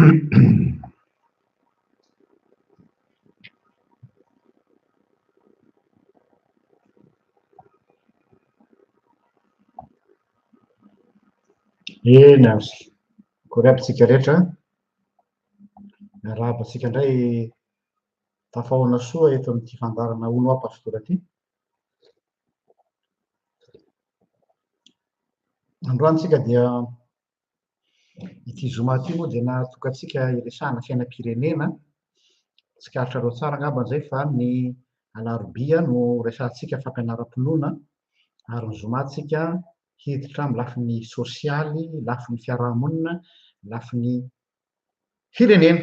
Eny ary, akory aby tsika rehetra, miarahaba antsika indray tafahaona soa eto amin'ity fandaharana Hono Aho Pastora ity. Androany tsika dia ity zoma ity moa dia nahatoka antsika hiresahana fiainam-pirenena. Tsikaritrareo tsara angamba izay fa ny alarobia no resahantsika fampianaram-pinoana ary ny zoma tsika hiditra amin'ny lafiny sosialy, lafiny fiarahamonina, lafiny firenena.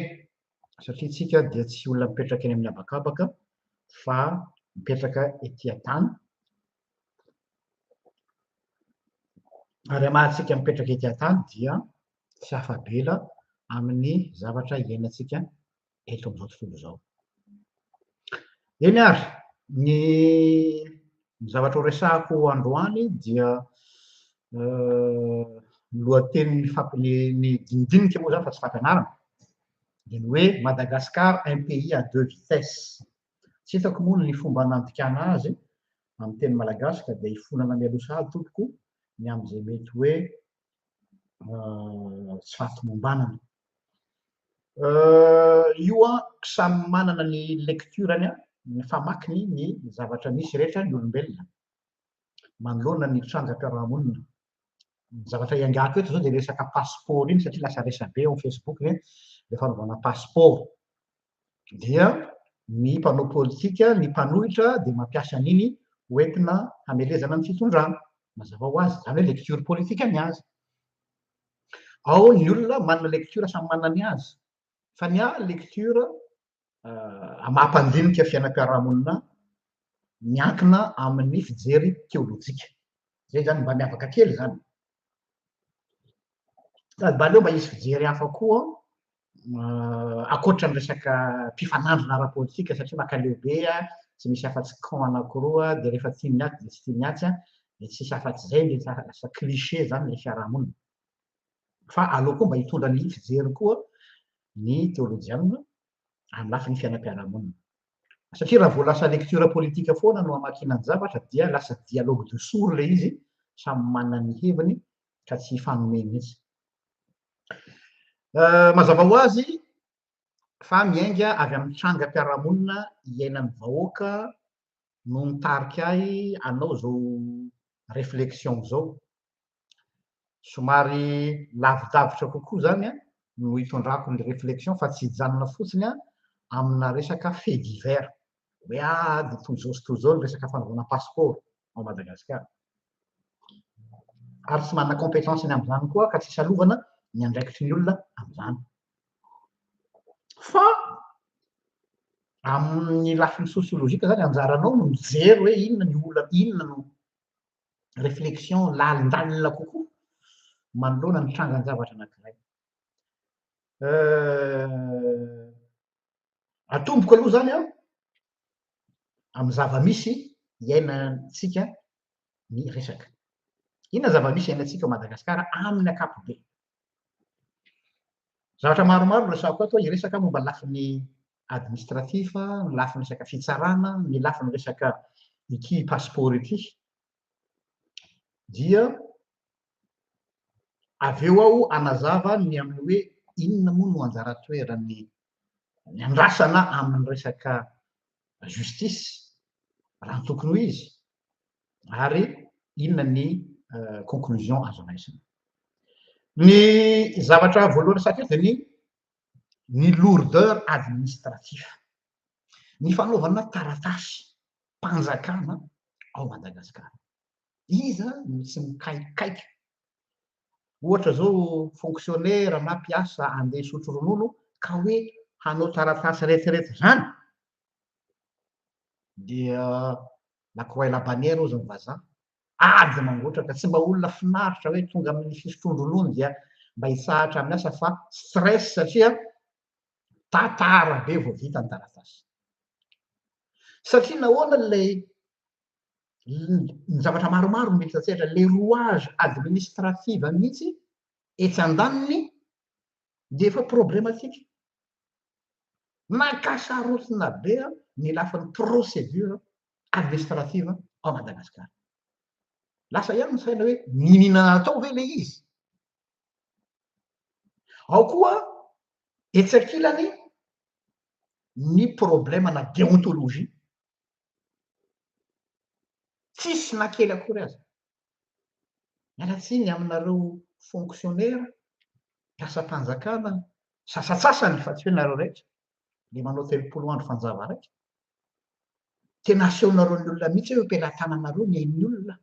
Satria tsika dia tsy olona mipetraka eny amin'ny habakabaka fa mipetraka ety an-tany. Ary amin'ny maha antsika mipetraka ety an-tany dia tsy afa-bela amin'ny zavatra iainantsika eto amin'izao tontolo izao. Eny ary, ny ny zavatra ho resahako androany dia ny lohatenin'ny fampi- ny ny dinidinika moa izany fa tsy fampianarana dia ny hoe Madagascar un pays à deux vitesses. Tsy hitako moa ny fomba nandikana azy amin'ny teny malagasy ka dia hifonana mialoha sahady tompoko ny amin'izay mety hoe tsy fahatomombanana. Io an, samy manana ny lecture-ny, ny famakiny ny zavatra misy rehetra ny olombelona manoloana ny trangam-piarahamonina. Ny zavatra iangako eto izao dia resaka passeport iny satria lasa resabe ao amin'ny Facebook hoe ilay fanaovana passeport. Dia ny mpanao politika, ny mpanohitra dia mampiasa an'iny hoentina hamelezana ny fitondrana. Mazava ho azy, izany hoe lecture politique ny azy. Ao ny olona manana lecture samy manana ny azy. Fa ny ahy lecture maha mpandinika fiainam-piarahamonina miankina amin'ny fijery teolojika. Izay izany mba miavaka kely izany. Sady mba aleo mba hisy fijery hafa koa ankoatra ny resaka mpifanandrina ara-politika satria mankaleo be, tsy misy afa-tsy camp anankiroa dia rehefa tian'ny atsy dia tsy tian'ny atsy dia tsisy afa-tsy izay dia lasa cliché izany ilay fiarahamonina. Fa aleo koa mba hitondra ny fijery koa ny teolojianina amin'ny lafiny fiainam-piarahamonina. Satria raha vao lasa lecture politique foana no hamakiana ny zavatra dia lasa dialogue de sourds ilay izy, samy manana ny heviny ka tsy hifanome mihitsy. Mazava ho azy fa miainga avy amin'ny trangam-piarahamonina iainan'ny vahoaka no nitarika ahy hanao izao réflexion izao. Somary lavidavitra kokoa izany no hitondrako ny réflexion fa tsy hijanona fotsiny amina resaka fait divers hoe ah dia toy izao sy toy izao ny resaka fanaovana passeport ao Madagasikara. Ary tsy manana compétence ny amin'izany koa ka tsy salovana ny andraikitry ny olona amin'izany. Fa amin'ny lafiny sociologique zany anjaranao no mijery hoe inona ny olana, inona no réflexion lalindalina kokoa manoloana ny trangan-javatra anankiray. Atomboko aloha zany an, amin'ny zava-misy iainantsika ny resaka. Inona zava-misy iainantsika ao Madagasikara amin'ny ankapobeny? Zavatra maromaro no resahako ato, hiresaka momba ny lafiny administratif, ny lafiny resaka fitsarana, ny lafiny resaka ity passeport ity. Dia avy eo aho hanazava ny amin'ny hoe inona moa no anjara toeran'ny ny andrasana amin'ny resaka justice raha ny tokony ho izy ary inona ny conclusion azo raisina. Ny zavatra voalohany resaka eto dia ny ny lourdeur administratif, ny fanaovana taratasy mpanjakana ao Madagasikara. Iza no tsy mikaikaika? Ohatra zao fonctionnaire na mpiasa andeha hisotro ronono ka hoe hanao taratasy retirety zany dia la croix et la bannière hozy ny vazaha. Ady mangotraka, tsy mba olona finaritra hoe tonga amin'ny fisotroan-dronono dia mba hitsahatra amin'ny asa fa stress satria tantara be vao vita ny taratasy. Satria nahoana ilay ny zavatra maromaro no miditra an-tsehatra, ilay rouage administrative mihitsy etsy andaniny. Dia efa problématique. Mankasarotina be ny lafiny procédure administrative ao Madagascar. Lasa ihany ny saina hoe niniana natao ve ilay izy? Ao koa etsy ankilany ny problème na déontologie. Tsisy na kely akory aza. Miala tsiny aminareo fonctionnaire, mpiasam-panjakana sasatsasany fa tsy hoe nareo rehetra, le manao 30 andro fanjava raika. Tena asehonareo ny olona mihitsy hoe eo am-pelatananareo ny ain'ny olona.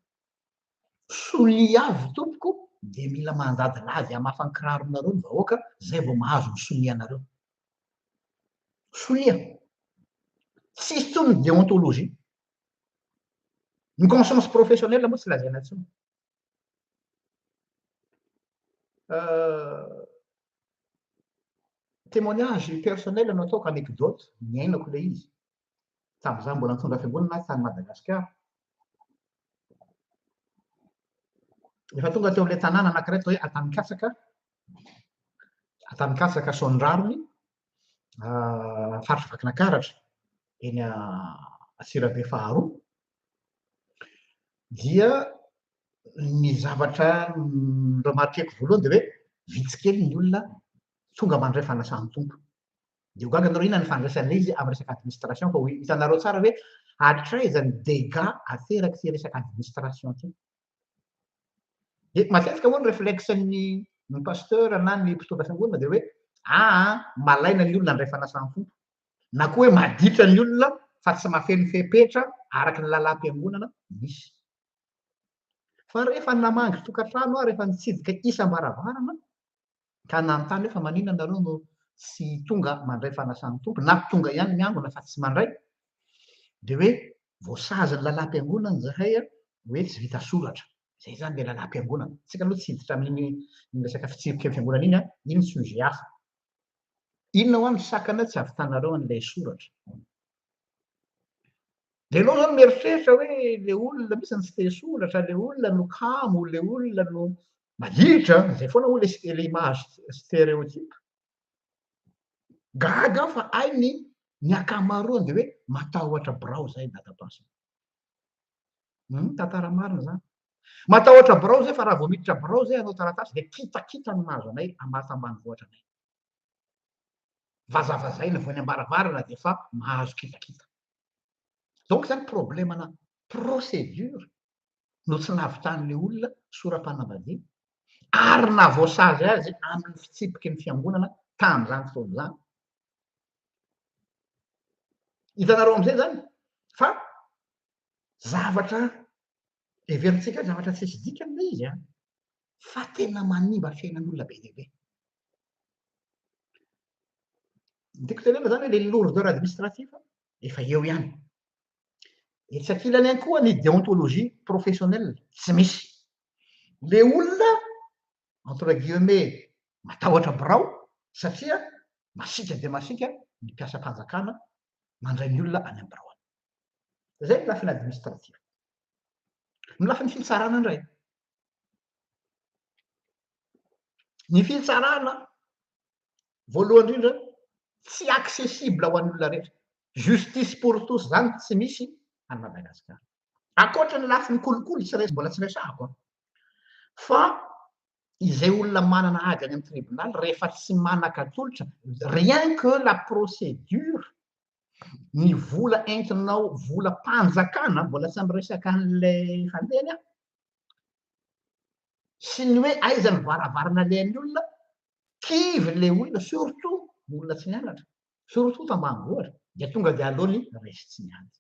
Sonia avy tompoko dia mila mandadilady hamafa ny kiraronareo ny vahoaka zay vao mahazo ny sonianareo. Sonia. Tsisy intsony ny déontologie. Ny conscience professionnelle moa tsy lazaina intsony. Témoignage personnel no ataoko, anecdote, niainako ilay izy. Tamin'izaho mbola nitondra fiangonana aho tany Madagasikara. Efa tonga teo amin'ilay tanàna anankiray atao hoe Antanikatsaka, Antanikatsaka Soandrariny, faritra Vakinankaratra, eny Antsirabe faharoa, dia ny zavatra noremarqueko voalohany dia hoe vitsy kely ny olona tonga mandray fanasan'ny Tompo. Dia ho gaga nareo inona ny fandraisan'ilay izy amin'ny resaka administration fa ho hitanareo tsara hoe hatraiza ny dégâts aterak'ity resaka administration ity. Dia matetika hono réflexe-n'ny ny pasteur na ny mpitondra fiangonana dia hoe aa malaina ny olona handray fanasan'ny Tompo. Na koa hoe maditra ny olona fa tsy mahafeno fepetra araka ny lalàm-piangonana misy. Fa rehefa namangy tokantrano aho, rehefa nitsidika isam-baravarana, ka nanontany hoe fa maninona nareo no tsy tonga mandray fanasan'ny Tompo, na tonga ihany miangona fa tsy mandray, dia hoe voasazin'ny lalàm-piangonana izahay hoe tsy vita soratra. Izay izany ilay lalàm-piangonana. Tsika aloha tsy hiditra amin'iny resaka fitsipiky ny fiangonana iny, iny sujet hafa. Inona hoa ny sakana tsy havitanareo an'ilay soratra? Dia ianao izany mieritreritra hoe ilay olona mihitsy no tsy te hisoratra, ilay olona no kamo, ilay olona no maditra, izay foana moa ilay image stéréotype. Gaga aho fa hay ny ny ankamaroany dia hoe matahotra birao izay dadatoa. Tantara marina izany. Matahotra birao izay fa raha vao miditra birao izay hanao taratasy dia kitakita no mahazo anay ambata ambanivohitra anay. Vazavazaina vao eny am-baravarana dia efa mahazo kitakita. Donc izany problème-na procédure no tsy nahavitan'ilay olona sora-panambadiana ary nahavoasazy azy amin'ny fitsipiky ny fiangonana tamin'izany fotoana izany. Hitanareo amin'izay izany fa zavatra heverintsika hoe zavatra tsisy dikany ilay izy an, fa tena manimba fiainan'olona be dia be. Ny tiako tenenina izany hoe le lourdeur administrative efa eo ihany. Etsy ankilany ihany koa ny déontologie professionnelle tsy misy. Le olona entre guillemets matahotra birao satria masiaka dia masiaka ny mpiasam-panjakana mandray ny olona any amin'ny birao any. Izay ny lafiny administratif. Ny lafiny fitsarana indray. Ny fitsarana voalohany indrindra tsy accessible ho an'ny olona rehetra. Justice pour tous zany tsy misy any Madagasikara. Ankoatra ny lafiny kolikoly tsy res- mbola tsy resahako an. Fa izay olona manana ady any amin'ny tribonaly rehefa tsy manan-katolotra, rien que la procédure, ny vola entinao, volam-panjakana, mbola tsy miresaka an'ilay fandehany aho, sy ny hoe aiza ny varavarana alehan'ny olona, kivy ilay olona, surtout ny olona tsy nianatra, surtout tambanivohitra, dia tonga dia aleony resy tsy niady.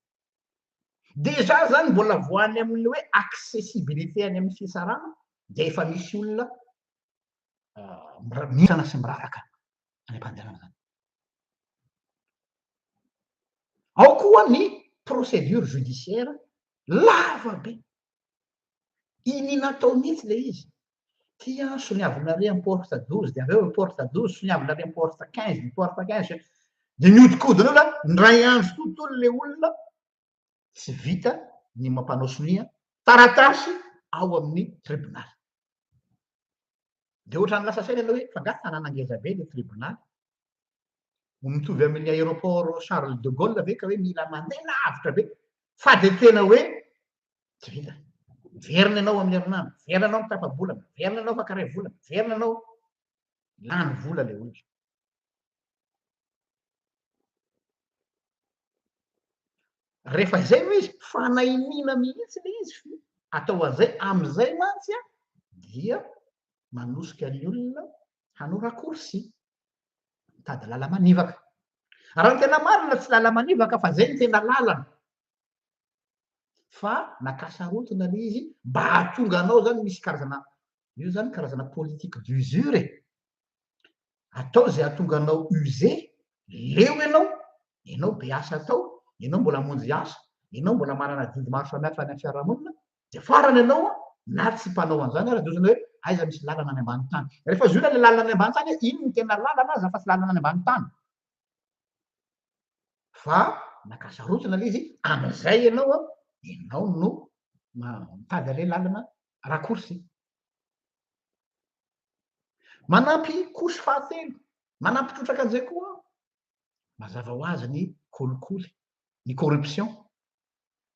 Déjà zany mbola vao any amin'ny hoe accessibilité any amin'ny fitsarana dia efa misy olona mihintsana sy miraraka any am-pandehanana zany. Ao koa ny procédure judiciaire lava be. Iny natao mihitsy ilay izy. Ty an, soniavinareo am porte 12, dia avy eo porte 12, soniavinareo am porte 15, ny porte 15. Dia mihodinkodina eo la, indray andro tontolo ilay olona tsy vita ny mampanao sonia taratasy ao amin'ny tribonaly. Dia ohatran'ny lasa saina ianao hoe fa angaha tanàna ngeza be ilay tribonaly? Mitovy amin'ny aéroport Charles de Gaulle ve ka hoe mila mandeha lavitra be? Fa dia tena hoe tsy vita. Miverina ianao amin'ny herinandro, miverina ianao amin'ny tapa-bolana, miverina ianao afaka iray volana, miverina ianao. Lany vola ilay olona. Rehefa izay no izy, fanahiniana mihitsy ilay izy fa atao an'izay, amin'izay mantsy dia manosika ny olona hanao raccourci, mitady lala-manivaka. Raha ny tena marina tsy lala-manivaka fa izay no tena lalana. Fa nakasarotina ilay izy mba hahatonga anao izany misy karazana, io izany karazana politique d'usure e. Atao izay hahatonga anao usé, leo ianao, ianao be asa atao, ianao mbola hamonjy asa, ianao mbola manana adidy maro samihafa any amin'ny fiarahamonina, dia farany ianao na tsy mpanao an'izany ary dia ohatran'ny hoe aiza misy lalana any ambany tany. Rehefa zohina ilay lalana any ambany tany, iny no tena lalana aza fa tsy lalana any ambany tany. Fa nakasarotina ilay izy, amin'izay ianao, ianao no mitady an'ilay lalana raccourci. Manampy couche fahatelo, manampy trotraka an'izay koa, mazava ho azy ny kolikoly, ny corruption.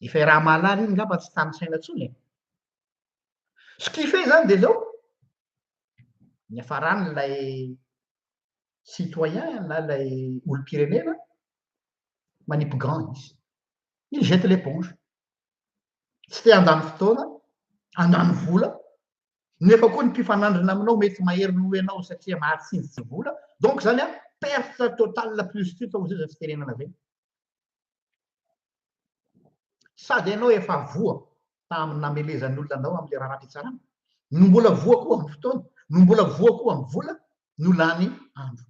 Efa iaraha-mahalala iny ngamba tsy tanisaina intsony e. Ce qui fait zany dia zao, niafaran'ilay citoyen na ilay olom-pirenena manipy gant izy. Il jette l'éponge. Tsy te handany fotoana, handany vola, nefa koa ny mpifanandrina aminao mety mahery noho ianao satria mahatsinjy vola, donc zany an, perte totale plus tout hozy izay fitenenana zay. Sady ianao efa voa tamin'ny namelezan'ny olona anao amin'ilay raharaham-pitsarana, no mbola voa koa amin'ny fotoana, no mbola voa koa amin'ny vola, no lany andro.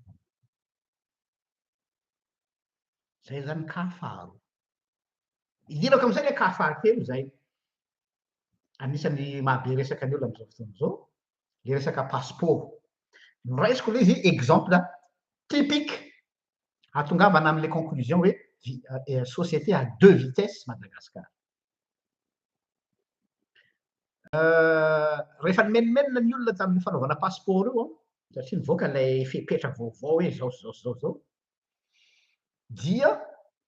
Zay zany cas faharoa. Idirako amin'izay ilay cas fahatelo izay anisan'ny mahabe resaka ny olona amin'izao fotoana izao, ilay resaka passeport. Noraisiko ilay izy exemple typique hahatongavana amin'ilay conclusion hoe société à deux vitesses Madagascar. Rehefa nimenomenona ny olona tamin'ny fanaovana passeport io, satria nivoaka ilay fepetra vaovao hoe izao sy izao sy izao izao, dia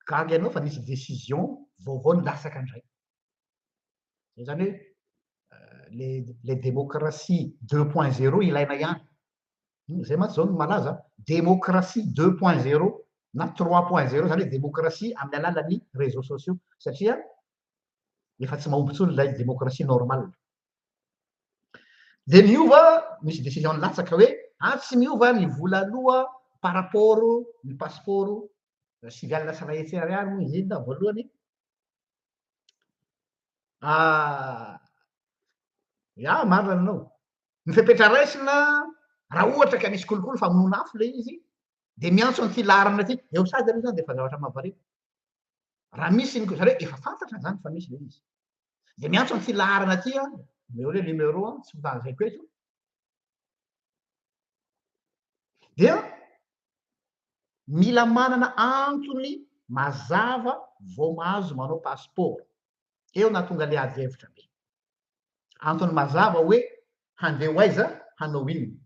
gaga ianao fa nisy décision vaovao nilatsaka indray. Zay zany hoe le le démocratie 2.0 ilaina ihany. Zay mantsy zao no malaza, démocratie 2.0 na 3.0 zany hoe démocratie amin'ny alalan'ny réseaux sociaux satria efa tsy mahomby intsony ilay démocratie normale. Dia miova, misy décision nilatsaka hoe ah tsy miova ny vola aloha par rapport ny passeport sivy alina sy iray hetsy ariary moa izy iny voalohany. Ah, ya marina ny anao. Ny fepetra raisina raha ohatra ka misy kolikoly famonoana afo ilay izy dia miantso an'ity laharana ity. Eo sady aloha izany dia efa zavatra mahavariana. Raha misy ny zany hoe efa fantatra izany fa misy ilay izy. Dia miantso an'ity laharana ity an, omeo ilay numéro an, tsy holazaiko eto. Dia mila manana antony mazava vao mahazo manao passeport. Eo nahatonga ilay ady hevitra be. Antony mazava hoe handeha ho aiza, hanao inona.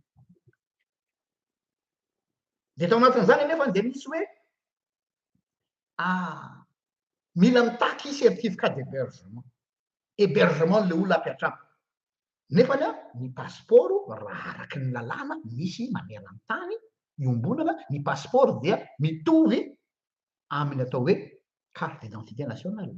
Dia tao anatin'izany anefa dia misy hoe ah, mila mitaky certificat d'hébergement. Hébergement le olona ampiantrano. Nefa ny ny passeport raha araky ny lalàna misy maneran-tany iombonana, ny passeport dia mitovy amin'ny atao hoe carte d'identité nationale.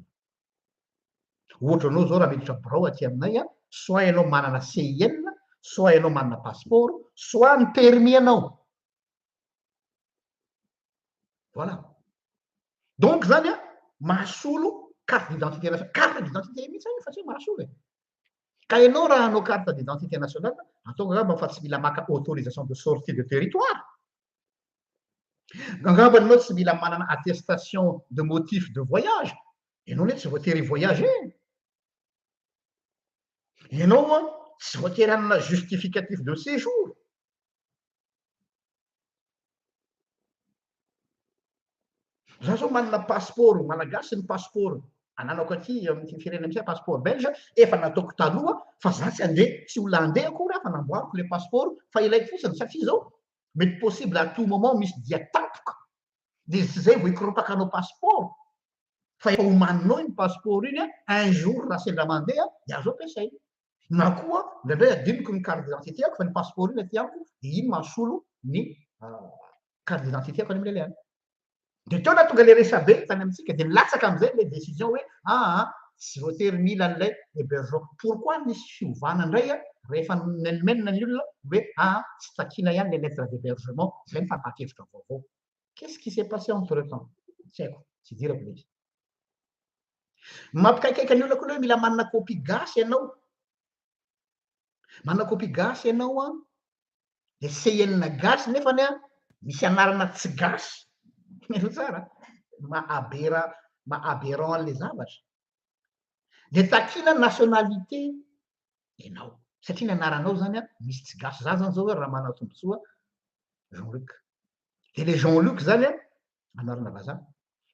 Ohatra anao zao raha miditra birao aty aminay a, soit ianao manana CIN, soit ianao manana passeport, soit ny permis anao. Voilà. Donc zany a, mahasolo carte d'identité nationale, carte d'identité mihitsy zany fa tsy hoe mahasolo e. Ka ianao raha hanao carte d'identité nationale, ataoko angamba fa tsy mila maka autorisation de sortie de territoire. Angamba ianao tsy mila manana attestation de motif de voyage. Ianao anie tsy voatery hi-voyager. Ianao an, tsy voatery hanana justificatif de séjour. Za zao manana passeport malagasy ny passeport. Ananako aty amin'ity firenena misy ahy passeport belge efa nataoko taloha fa za tsy andeha, tsy olona andeha akory aho fa namboariko le passeport fa ilaiko fotsiny satria zao mety possible à tout moment misy dia tampoka de tsy zay vao hikoropaka anao passeport fa efa omaninao iny passeport iny un jour raha sendra mandeha de azo ampiasaina. Na koa indraindray adinoko ny carte d'identité ako fa ny passeport iny aty amiko de iny mahasolo ny carte d'identité ako any amin'ny lelehany. Dia teo nahatonga ilay resabe tany amintsika, dia nilatsaka amin'izay ilay décision hoe aa tsy voatery mila an'ilay hébergement. Pourquoi nisy fiovana indray rehefa nimenomenona ny olona hoe aa tsy takiana ihany ilay lettre d'hébergement, izay ny fanapahan-kevitra vaovao. Qu'est-ce qui s'est passé entre temps? Tsy haiko, tsy idirako ilay izy. Mampikaikaika ny olona koa ilay hoe mila manana copie gasy ianao. Manana copie gasy ianao an, dia CN gasy nefany an, misy anarana tsy gasy. Henoy tsara, maha abera, maha aberrant an'ilay zavatra. Dia takiana nationalité ianao. Satria ny anaranao zany an, misy tsy gasy. Za zany zao hoe Ramanantombontsoa Jean Luc. Dia ilay Jean Luc zany an, anarana vazaha.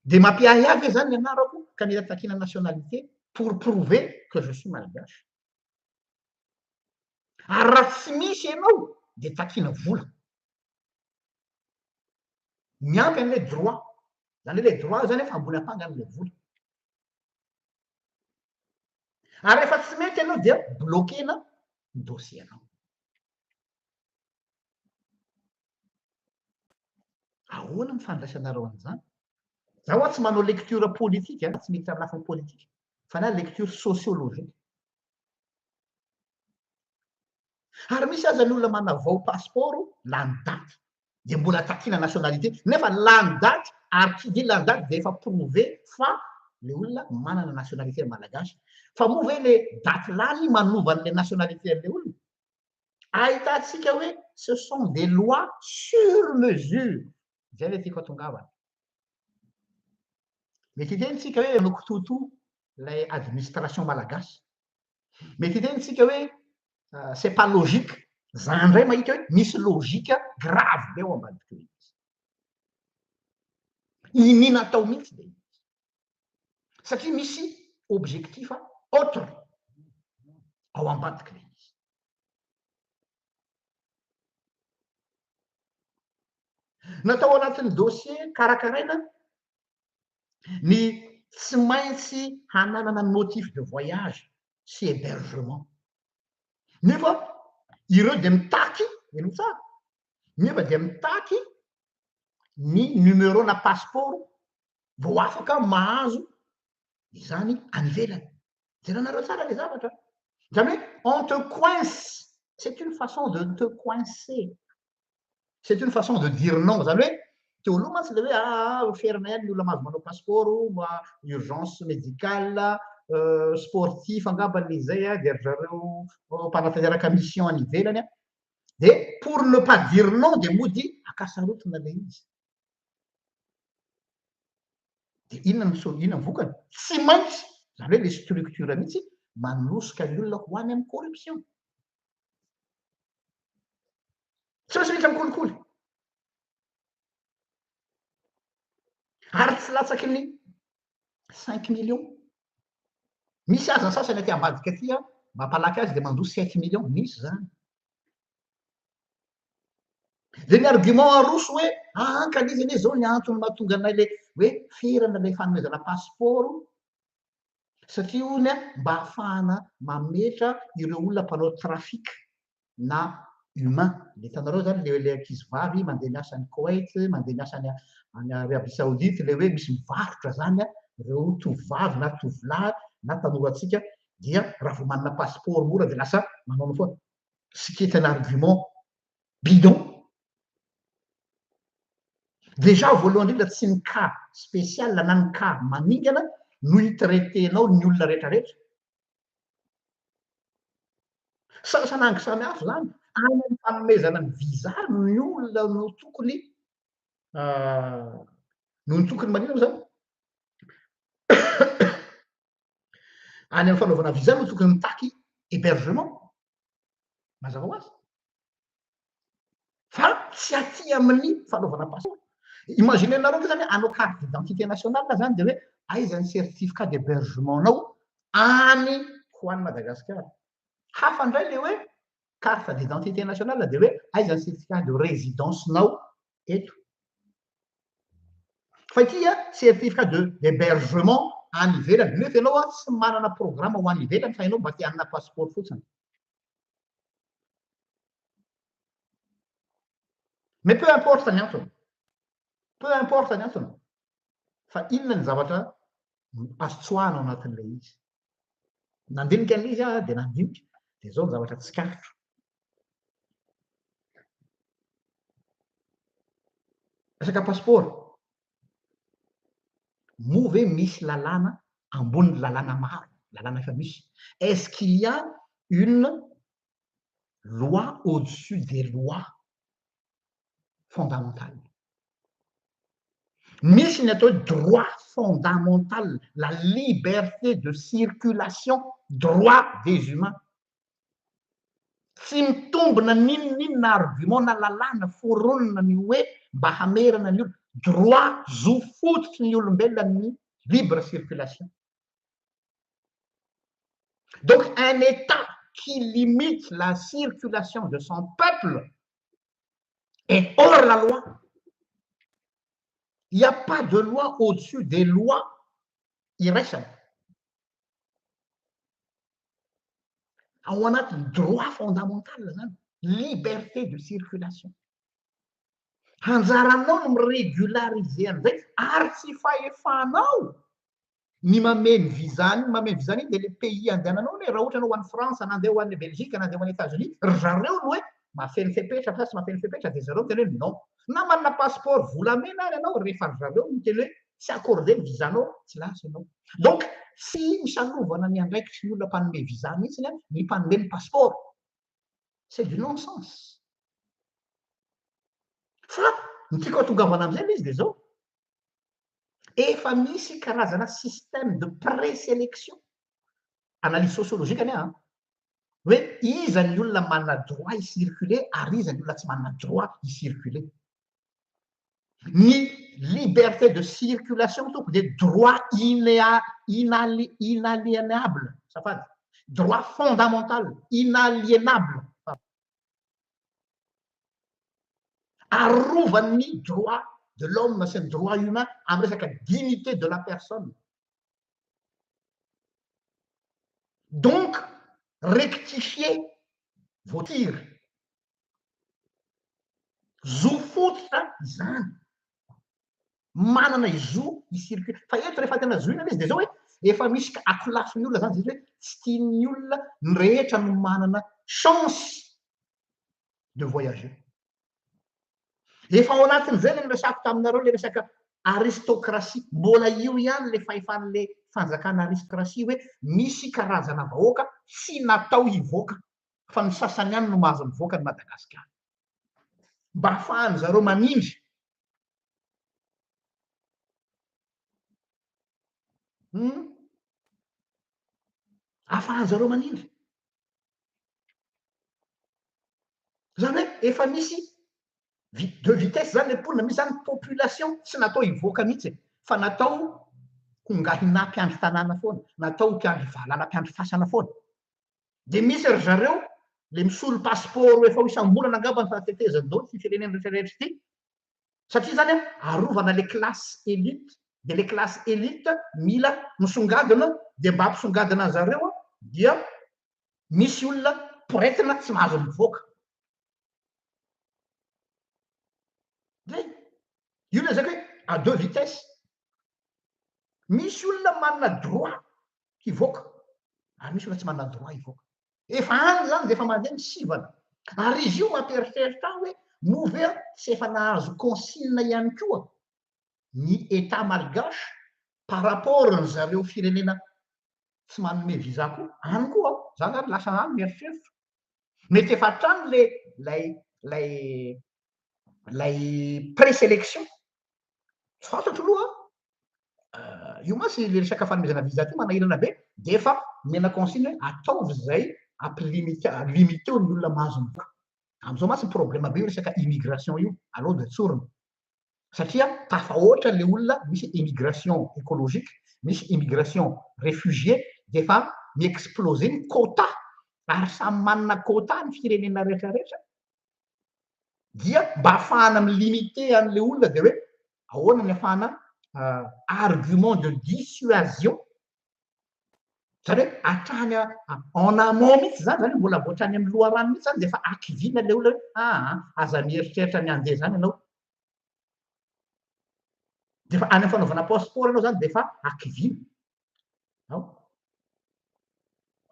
Dia mampiahiahy ve zany ny anarako ka mila takiana nationalité pour prouver que je suis malgache? Ary raha tsy misy ianao dia takiana vola. Miampy an'ilay droit. Izany hoe ilay droit izany efa ambony ampanga an'ilay vola. Ary rehefa tsy mety ianao dia bloquer-na ny dossier-nao. Ahoana ny fandraisanareo an'izany? Za hoa tsy manao lecture politique, tsy miditra amin'ny lafiny politique, fa ny ahy lecture sociologique. Ary misy aza ny olona manavao passeport lany daty dia mbola takiana nationalité nefa lany daty ary qui dit lany daty dia efa prouvé fa le olona manana nationalité malagasy. Fa moa ve le daty lany manova an'le nationalité an'le olona? Ahitantsika hoe ce sont des lois sur mesure. Izay le tiako atongavana. Mety hiteny tsika hoe manao kitoatoa ilay administration malagasy. Mety hiteny tsika hoe c'est pas logique. Za indray mahita hoe misy logique grave be ao ambadik'io izy. Iniana atao mihitsy le izy. Satria misy objectif autre ao ambadik'ilay izy. Natao anatin'ny dossier karakaraina ny tsy maintsy hananana motif de voyage sy hébergement. Nefa ireo dia mitaky, henoy tsara, nefa dia mitaky ny numéro na passeport vao afaka mahazo izany any ivelany. Jerenareo tsara le zavatra. Izany hoe on te coince, c'est une façon de te coincer. C'est une façon de dire non. Izany hoe teo aloha mantsy le hoe ah, ferana ihany ny olona mahazo manao passeport, urgence médicale, sportif angamba le izay a, dia ry zareo mpanatanteraka mission any ivelany a. Dia pour ne pas dire non dia mody akasarotina le izy. Dia inona no so-, inona ny vokany? Tsy maintsy, izany hoe le structure mihitsy manosika ny olona ho any amin'ny corruption. Tsy maintsy miditra amin'ny kolikoly. Ary tsy latsaky ny cinq millions. Misy aza ny sasany aty ambadika aty an, mampalaky azy dia mandoa sept millions, misy izany. Dia ny argument aroso hoe aa ka izy anie zao ny antony mahatonga anay le hoe ferana ilay fanomezana passeport satria hono mba ahafahana mametra ireo olona mpanao trafic na humain. Le hitanareo zany le le ankizy vavy mandeha miasa any Koweït, mandeha miasa any any Arabie Saoudite, le hoe misy mivarotra zany ireo tovovavy na tovolahy na tanorantsika dia raha vao manana passeport mora dia lasa manaonao foana. Ce qui est un argument bidon. Déjà voalohany indrindra tsy ny cas spécial na ny cas maningana no hi-traiter-nao ny olona rehetrarehetra. Sangy samy hafa izany. Any amin'ny fanomezana ny visa ny olona no tokony no ny tokony manina moa izany? Any amin'ny fanaovana visa no tokony mitaky hébergement. Mazava ho azy. Fa tsy aty amin'ny fanaovana passeport. Imaginez-nareo ve zany hoe hanao carte d'identité nationale zany dia hoe aiza ny certificat d'hébergement-nao any ho any Madagasikara. Hafa indray le hoe carte d'identité nationale dia hoe aiza ny certificat de résidence-nao eto. Fa ity a certificat de d'hébergement any ivelany, nefa ianao a tsy manana programme ho any ivelany fa ianao mba te hanana passeport fotsiny. Mais peu importe ny antony, peu importe ny antony, fa inona ny zavatra azo tsoahana ao anatin'ilay izy. Nandinika an'ilay izy aho dia nandinika, dia izao ny zavatra tsikaritro. Resaka passeport, moa ve misy lalàna ambonin'ny lalàna maro, lalàna efa misy? Est-ce qu'il y a une loi au-dessus des lois fondamentales? Misy ny atao hoe droit fondamental, la liberté de circulation, droit des humains. Tsy mitombina n'inon'inona argument na lalàna foronina ny hoe mba hamerana ny olona. Droit, zo fototry ny olombelona ny libre circulation. Donc un État qui limite la circulation de son peuple est hors la loi. Il n'y a pas de loi au-dessus des lois iraisana. Ao anatin'ny droit fondamental zany, liberté de circulation. Anjaranao no mi-régulariser an'izay ary tsy fahefanao ny mamehy ny visa ny mamehy visa iny dia le pays andehananao anie, raha ohatra anao ho any France na andeha ho any Belgique na andeha ho any États-Unis, ry zareo no hoe mahafeno fepetra sa tsy mahafeno fepetra dia zareo miteny hoe non. Na manana passeport volamena ary ianao rehefa ry zareo miteny hoe tsy accordé ny visa-nao, tsy lasa ianao. Donc tsy misalovana ny andraikitry ny olona mpanome visa mihitsy ny mpanome ny passeport. C'est du non-sens. Fa ny tiako hatongavana amin'izay ilay izy dia izao, efa misy karazana système de présélection, analyse sociologique anie an, hoe iza ny olona manana droit hi-circuler ary iza ny olona tsy manana droit hi-circuler. Ny liberté de circulation tompoko dia droit inaliénable, azafady, droit fondamental, inaliénable. Arovan'ny droit de l'homme sy ny droit humain amin'ny resaka dignité de la personne. Donc, rectifier vos tirs. Zo fototra izany. Manana zo hi-circuler. Fa eto rehefa tena zohina ilay izy dia izao hoe efa misy akolafin'ny olona izany hoe tsy tian'ny olona ny rehetra no manana chance de voyager. Efa ao anatin'izay ilay niresahako taminareo ilay resaka aristocratie. Mbola io ihany ilay fahefan'ilay fanjakana aristocratie hoe misy karazana vahoaka tsy natao hivoaka fa ny sasany ihany no mahazo mivoaka ny Madagasikara. Mba ahafahan-dry zareo manindry. Ahafahan-dry zareo manindry. Zany hoe efa misy deux vitesses zany le mponina, misy zany population tsy natao hivoaka mihitsy e, fa natao ho ngahina mpiandry tanàna foana, natao ho mpiandry valala, mpiandry fasana foana. Dia misy ry zareo le misolo passeport efa ho isam-bolana angamba ny fahatetezany daholo ity firenena rehetra rehetra ity. Satria zany an, arovana le classe élite, dia le classe élite mila misongadina, dia mba hampisongadina an'zareo an, dia misy olona poretina tsy mahazo mivoaka. Zay. Io lazaiko hoe à deux vitesses. Misy olona manana droit hivoaka, ary misy olona tsy manana droit hivoaka. Efa any zany dia efa mandeha ny sivana. Ary izy io mampieritreritra ahy hoe moa ve tsy efa nahazo consigne ihany koa ny État malgache par rapport ny zareo firenena tsy manome visa koa. Any koa aho, za zany lasa any mieritreritra. Mety efa hatrany le lay lay lay présélection. Tsy fantatro aloha an. Io mantsy le resaka fanomezana visa ty manahirana be dia efa omena consigne hoe ataovy izay ampilimite limiteo ny olona mahazo mivoaka. Amin'izao mantsy problème be io resaka immigration io, aleo dia tsorina. Satria tafahoatra le olona, misy immigration écologique, misy immigration réfugié, dia efa mi-exploser ny quota, ary samy manana quota ny firenena rehetra rehetra, dia mba ahafahana mi-limiter an'le olona dia hoe ahoana ny ahafahana argument de dissuasion. Zany hoe hatrany en amont mihitsy zany, zany hoe mbola vao hatrany amin'ny loharano mihitsy zany dia efa akiviana ilay olona hoe aa aza mieritreritra ny handeha zany ianao. Dia efa any amin'ny fanaovana passeport ianao zany dia efa akiviana. Ao.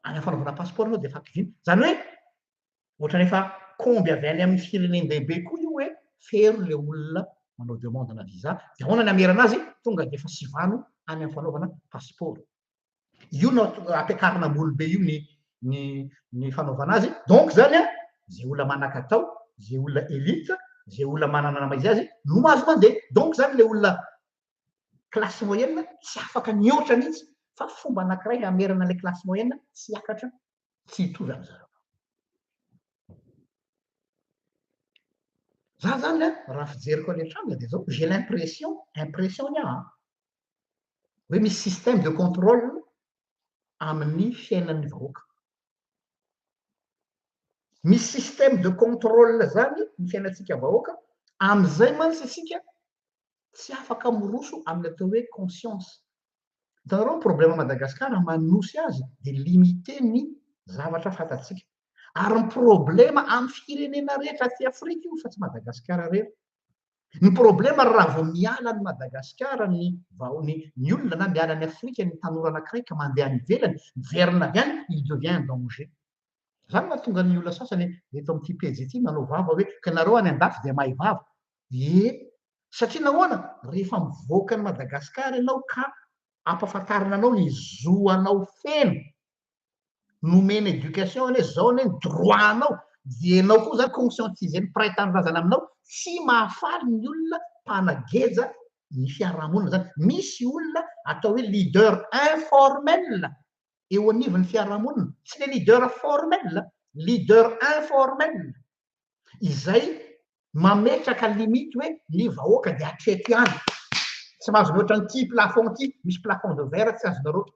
Any amin'ny fanaovana passeport ianao dia efa akiviana. Zany hoe ohatran'ny efa komby avy any amin'ny firenen-dehibe koa io hoe fero ilay olona manao demande na visa. Dia ahoana ny hamerana azy? Tonga dia efa sivano any amin'ny fanaovana passeport. Io no ampiakarina ambony be io ny ny ny fanaovana azy. Donc zany an, zay olona manan-katao, zay olona élite, zay olona manana ny maha izy azy no mahazo mandeha. Donc zany le olona classe moyenne tsy afaka mihoatra mihitsy fa fomba anankiray hamerana le classe moyenne tsy hiakatra, tsy hitovy amin'zareo. Za zany an, raha fijeriko an'le tranga dia zao, j'ai l'impression, impression ny ahy an, hoe misy système de contrôle amin'ny fiainan'ny vahoaka. Misy système de contrôle zany ny fiainantsika vahoaka, amin'izay mantsy isika tsy afaka miroso amin'ny atao hoe conscience. Hitanareo ny problème Madagascar manosy azy dia limité ny zavatra fantatsika. Ary ny problème amin'ny firenena rehetra aty Afrika io fa tsy Madagascar irery. Ny problema raha vao miala an'i Madagasikara ny vao ny ny olona na miala an'i Afrika ny tanora anankiray ka mandeha any ivelany, miverina avy any, il devient un danger. Zany mahatonga ny olona sasany eto amin'ity pejy ity manao vava hoe ka nareo any andafy dia mahay vava. Ie, satria nahoana? Rehefa mivoaka an'i Madagasikara ianao ka ampahafantarina anao ny zo anao feno, nomena éducation anie zao anie ny droit anao dia enao koa zany conscientiser ny mpiray tanindrazana aminao tsy mahafaly ny olona mpanageja ny fiarahamonina zany misy olona atao hoe leader informel eo anivon'ny fiarahamonina tsy le leader formel leader informel izay mametraka limite hoe ny vahoaka dia hatreto ihany, tsy mahazo mihoatra an'ity plafond ity, misy plafond de verre tsy azonareo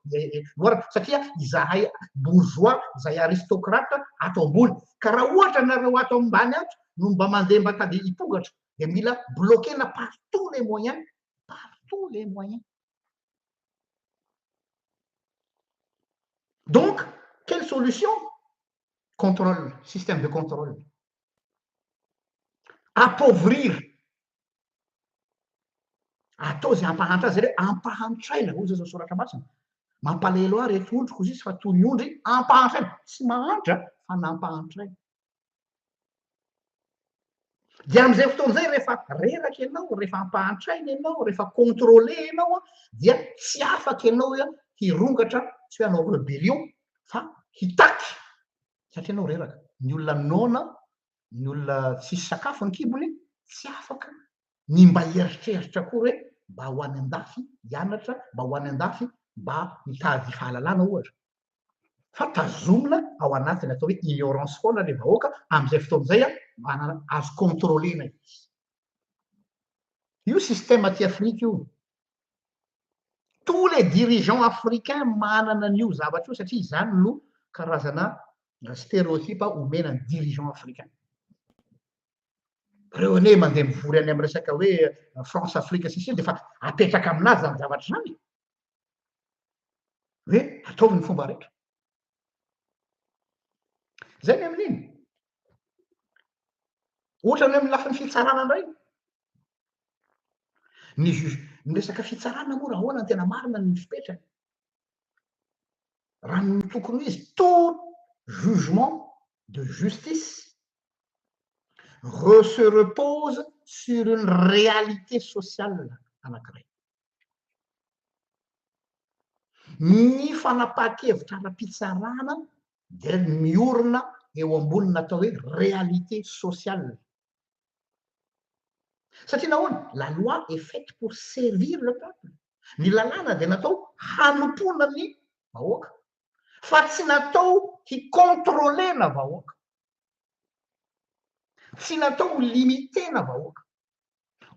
loarana satria izahay bourgeois, izahay aristocrate ato ambony, ka raha ohatra nareo ato ambany ato no mba mandeha mba tady hipongatra dia mila bloquer-na par tous les moyens, par tous les moyens. Donc, quelle solution? Contrôle, système de contrôle. Appauvrir. Atao izay hampahantra azy ireo, ampahantraina, hoy Jesosy soratra masina. Mampalahelo ahy reto ondriko hoy izy fa toy ny ondry ampahantraina. Tsy mahantra fa nampahantraina. Dia amin'izay fotoana izay rehefa reraka ianao, rehefa ampahantraina ianao, rehefa contrôlé ianao, dia tsy afaka ianao hoe hirongatra, tsy hoe hanao rébellion, fa hitaky satria ianao reraka. Ny olona noana, ny olona tsisy sakafo ny kibony, tsy afaka ny mba hieritreritra akory hoe mba ho any an-dafy hianatra, mba ho any an-dafy mba hitady fahalalana ohatra. Fa tazomina ao anatin'ny atao hoe ignorance foana ilay vahoaka amin'izay fotoana izay manana azo contrôler-na izy. Io système aty Afrika io. Tous les dirigeants africains manana an'io zavatra io satria izany no karazana stéréotype omena ny dirigeants africains. Reo anie mandeha mivory any amin'ny resaka hoe France Afrique sisy dia efa apetraka aminazy zany zavatra zany. Hoe ataovy ny fomba rehetra. Zay ny amin'iny. Ohatra ny amin'ny lafiny fitsarana indray. Ny juge, ny resaka fitsarana moa raha ahoana ny tena marina ny fipetrany. Raha ny tokony ho izy, tout jugement de justice re se repose sur une réalité sociale anankiray. Ny fanapahan-kevitra ara-pitsarana dia miorina eo ambonina atao hoe réalité sociale. Satria nahoana? La loi est faite pour servir le peuple. Ny lalàna dia natao hanompoana ny vahoaka, fa tsy natao hi-contrôler-na vahoaka. Tsy natao ho limiter-na vahoaka.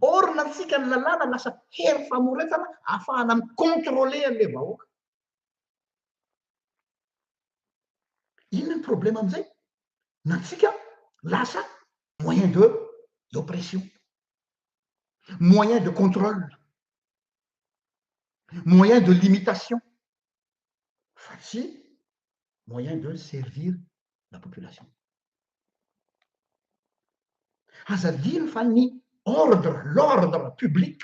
Or nantsika ny lalàna lasa hery famoretana ahafahana mi-contrôler an'ilay vahoaka. Inona ny problème amin'izay? Nantsika lasa moyen de d'oppression, moyen de contrôle, moyen de limitation fa tsy moyen de servir la population. Aza adino fa ny ordre, l'ordre public,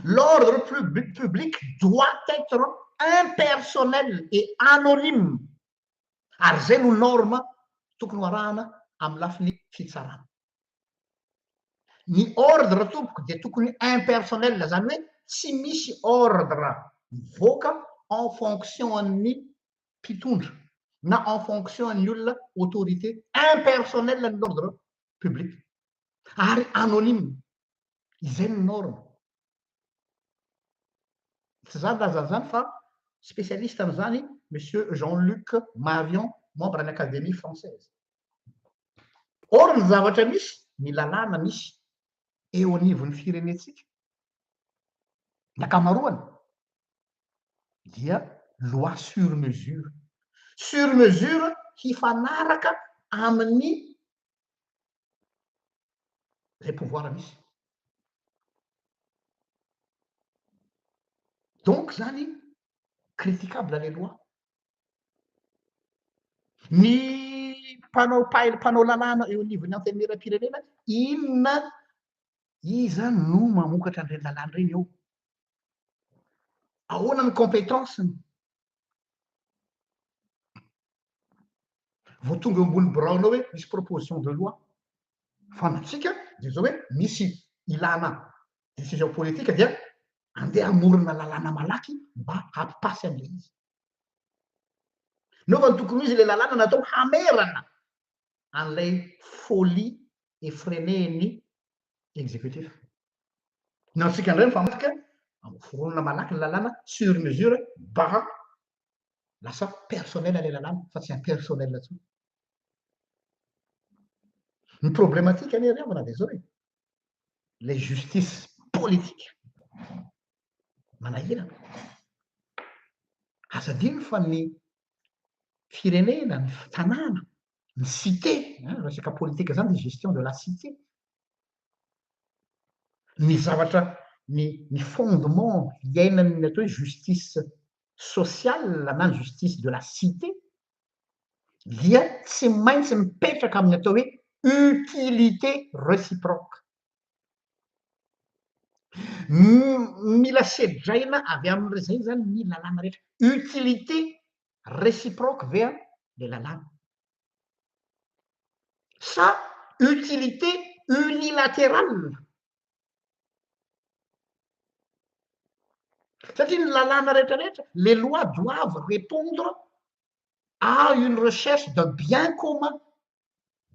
l'ordre public doit être impersonnel et anonyme ary izay no norme tokony ho arahana amin'ny lafiny fitsarana. Ny ordre tompoko dia tokony impersonnel, izany hoe tsy misy ordre mivoaka en fonction an'ny mpitondra na en fonction an'ny olona autorité, impersonnel ny ordre public ary anonyme, izay no norme. Tsy za nilaza an'izany fa spécialiste amin'izany Monsieur Jean-Luc Marion, membre ny Académie française. Or ny zavatra misy, ny lalàna misy eo anivon'ny firenentsika, ny ankamaroany dia loi sur mesure. Sur mesure hifanaraka amin'ny izay pouvoir misy. Donc zany critiquable les lois. Ny mpanao mpahay mpanao lalàna eo anivon'ny antenimierampirenena, inona iza no mamokatra an'ireny lalàna ireny eo? Ahoana ny compétence-ny? Vao tonga eo ambony biraonao hoe misy proposition de loi. Fa ny antsika dia izao hoe misy ilana décision politique dia andeha hamorona lalàna malaky mba hampipasy an'ilay izy. Nefa ny tokony ho izy ilay lalàna natao hamerana an'ilay folie effrénée-n'ny exécutif. Ny antsika indray mifamadika, foronina malaky ny lalàna sur mesure mba lasa personnel ilay lalàna fa tsy impersonnel intsony. Ny problématique anie ry havana dia izao e, ilay justice politique manahirana. Aza adino fa ny firenena, ny tanàna, ny cité, resaka politique zany dia gestion de la cité. Ny zavatra, ny ny fondement iainan'ny atao hoe justice sociale na ny justice de la cité dia tsy maintsy mipetraka amin'ny atao hoe utilité réciproque. Mila sedraina avy amin'izay zany ny lalàna rehetra. Utilité réciproque ve le lalàna? Sa utilité unilatérale? Satria ny lalàna rehetra rehetra, les lois doivent répondre à une recherche de bien commun.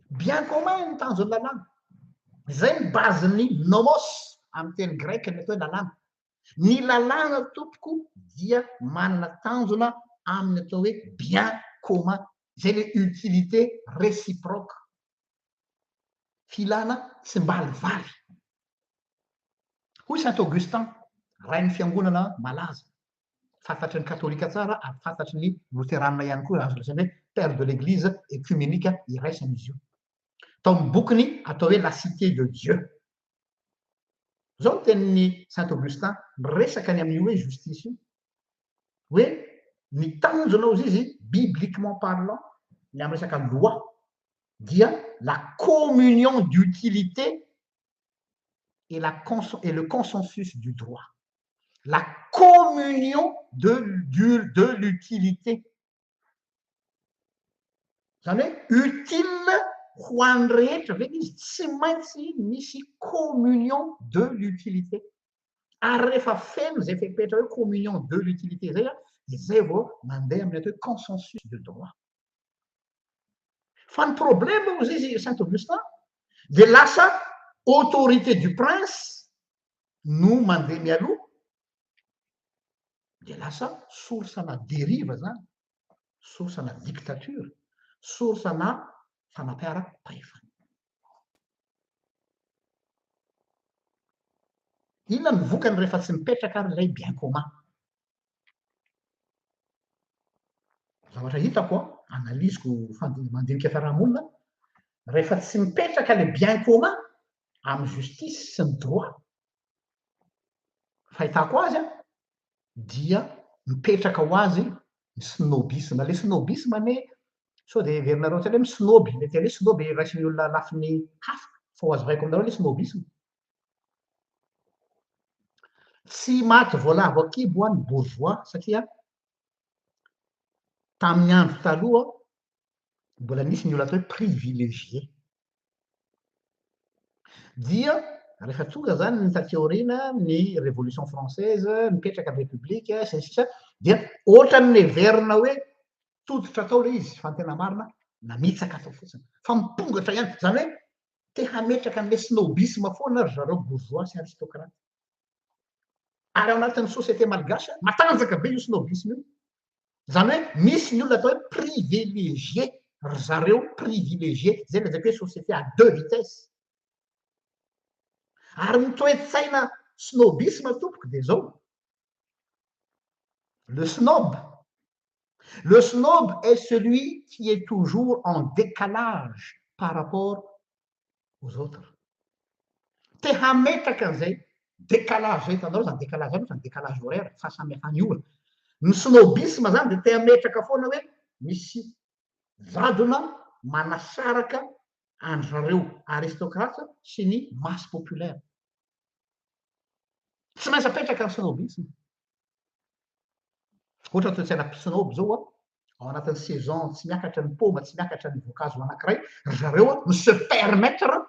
Bien commun ny tanjon'ny lalàna. Izay ny base-n'ny nomos amin'ny teny grec ny atao hoe lalàna. Ny lalàna tompoko dia manana tanjona amin'ny atao hoe bien commun. Izay le utilité réciproque. Filana tsimbalivaly. Hoy Saint Augustin, rain'ny fiangonana malaza, fantatry ny katolika tsara ary fantatry ny loteranina ihany koa, azo lazaina hoe père de l'église œcuménique iraisana izy io. Tao amin'ny bokiny atao hoe La Cité de Dieu. Izao ny tenin'i Saint Augustin miresaka ny amin'io hoe justice io. Hoe ny tanjona hozy izy, bibliquement parlant, ny amin'ny resaka loi, dia la communion d'utilité et la et le consensus du droit. La communion de du de l'utilité. Zany hoe utile ho an'ny rehetra ve izy? Tsy maintsy misy communion de l'utilité. Ary rehefa feno izay fepetra hoe communion de l'utilité izay dia izay vao mandeha amin'ny atao hoe consensus de droit. Fa ny problème hozy izy Saint Augustin dia lasa autorité du prince no mandeha mialoha dia lasa source ana dérive zany, source ana dictature, source ana fanapiaram-pahefana. Inona ny vokany rehefa tsy mipetraka ary ilay bien commun? Zavatra hitako an, analyse-ko mandinika fiarahamonina, rehefa tsy mipetraka ilay bien commun amin'ny justice sy ny droit, fahitako azy an, dia mipetraka ho azy ny snobisme. Ilay snobisme anie, sao dia heverinareo an-tsaina hoe mi-snoby, ilay teny hoe snoby raisin'ny olona lafiny hafa, fa ho hazavaiko aminareo ilay snobisme. Tsy maty voalavo an-kibo ny bourgeois satria tamin'ny andro taloha mbola nisy ny olona atao hoe privilégié. Dia rehefa tonga zany ny taty aoriana ny révolution française, nipetraka ny république sy ny sisa dia ohatran'ny neverina hoe tototra tao ilay izy fa ny tena marina namitsaka tao fotsiny fa mipongatra ihany. Izany hoe te hametraka an'ilay snobisme foana ry zareo bourgeois sy aristocrate. Ary ao anatin'ny société malgache, matanjaka be io snobisme io. Izany hoe misy ny olona atao hoe privilégié, ry zareo privilégié, izay lazaiko hoe société à deux vitesses. Ary ny toe-tsaina snobisme tompoko dia izao, le snob, le snob est celui qui est toujours en décalage par rapport aux autres. Te hametraka an'izay décalage zay, hitanareo zany décalage zany, ohatran'ny décalage horaire, fahasamihafan'ny ora. Ny snobisme zany dia te hametraka foana hoe misy jadona manasaraka an-dry zareo aristocrate sy ny masse populaire. Tsy maintsy apetraka ny snobisme. Ohatra toe-tsaina mpisnob zao an, ao anatin'ny saison tsy miakatra ny paoma, tsy miakatra ny voankazo anankiray, ry zareo an mi-se permettre